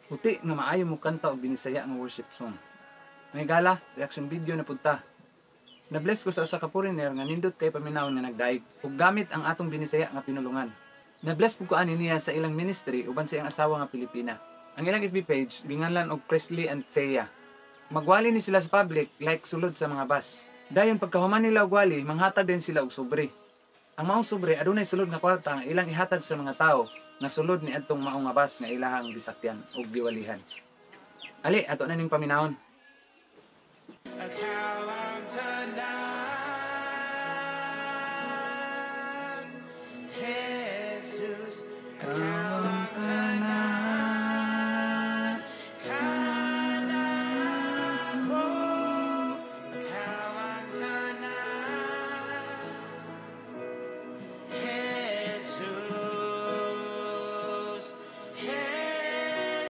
Puti nga maayo mo kanta og Binisaya nga worship song. Mga higala, reaction video na pud ta. Na-bless ko sa usa ka foreigner nga nindot kay paminawon nga nagdaig ug gamit ang atong Binisaya nga pinulungan. Na-bless pud ko ani niya sa ilang ministry uban sa iyang asawa nga Pilipina. Ang ilang FB page ginganlan og Presley and Thea. Magwali ni sila sa public like sulod sa mga bus. Dayon pagkahuman nila og wali, manghatag din sila og sobre. Ang maong sobre adunay sulod nga kwarta nga ilang ihatag sa mga tawo nga sulod ni adtong maong nga bus nga ilahang gisakyan ug giwalihan. Ali, ato na ning paminawon. A count to nine.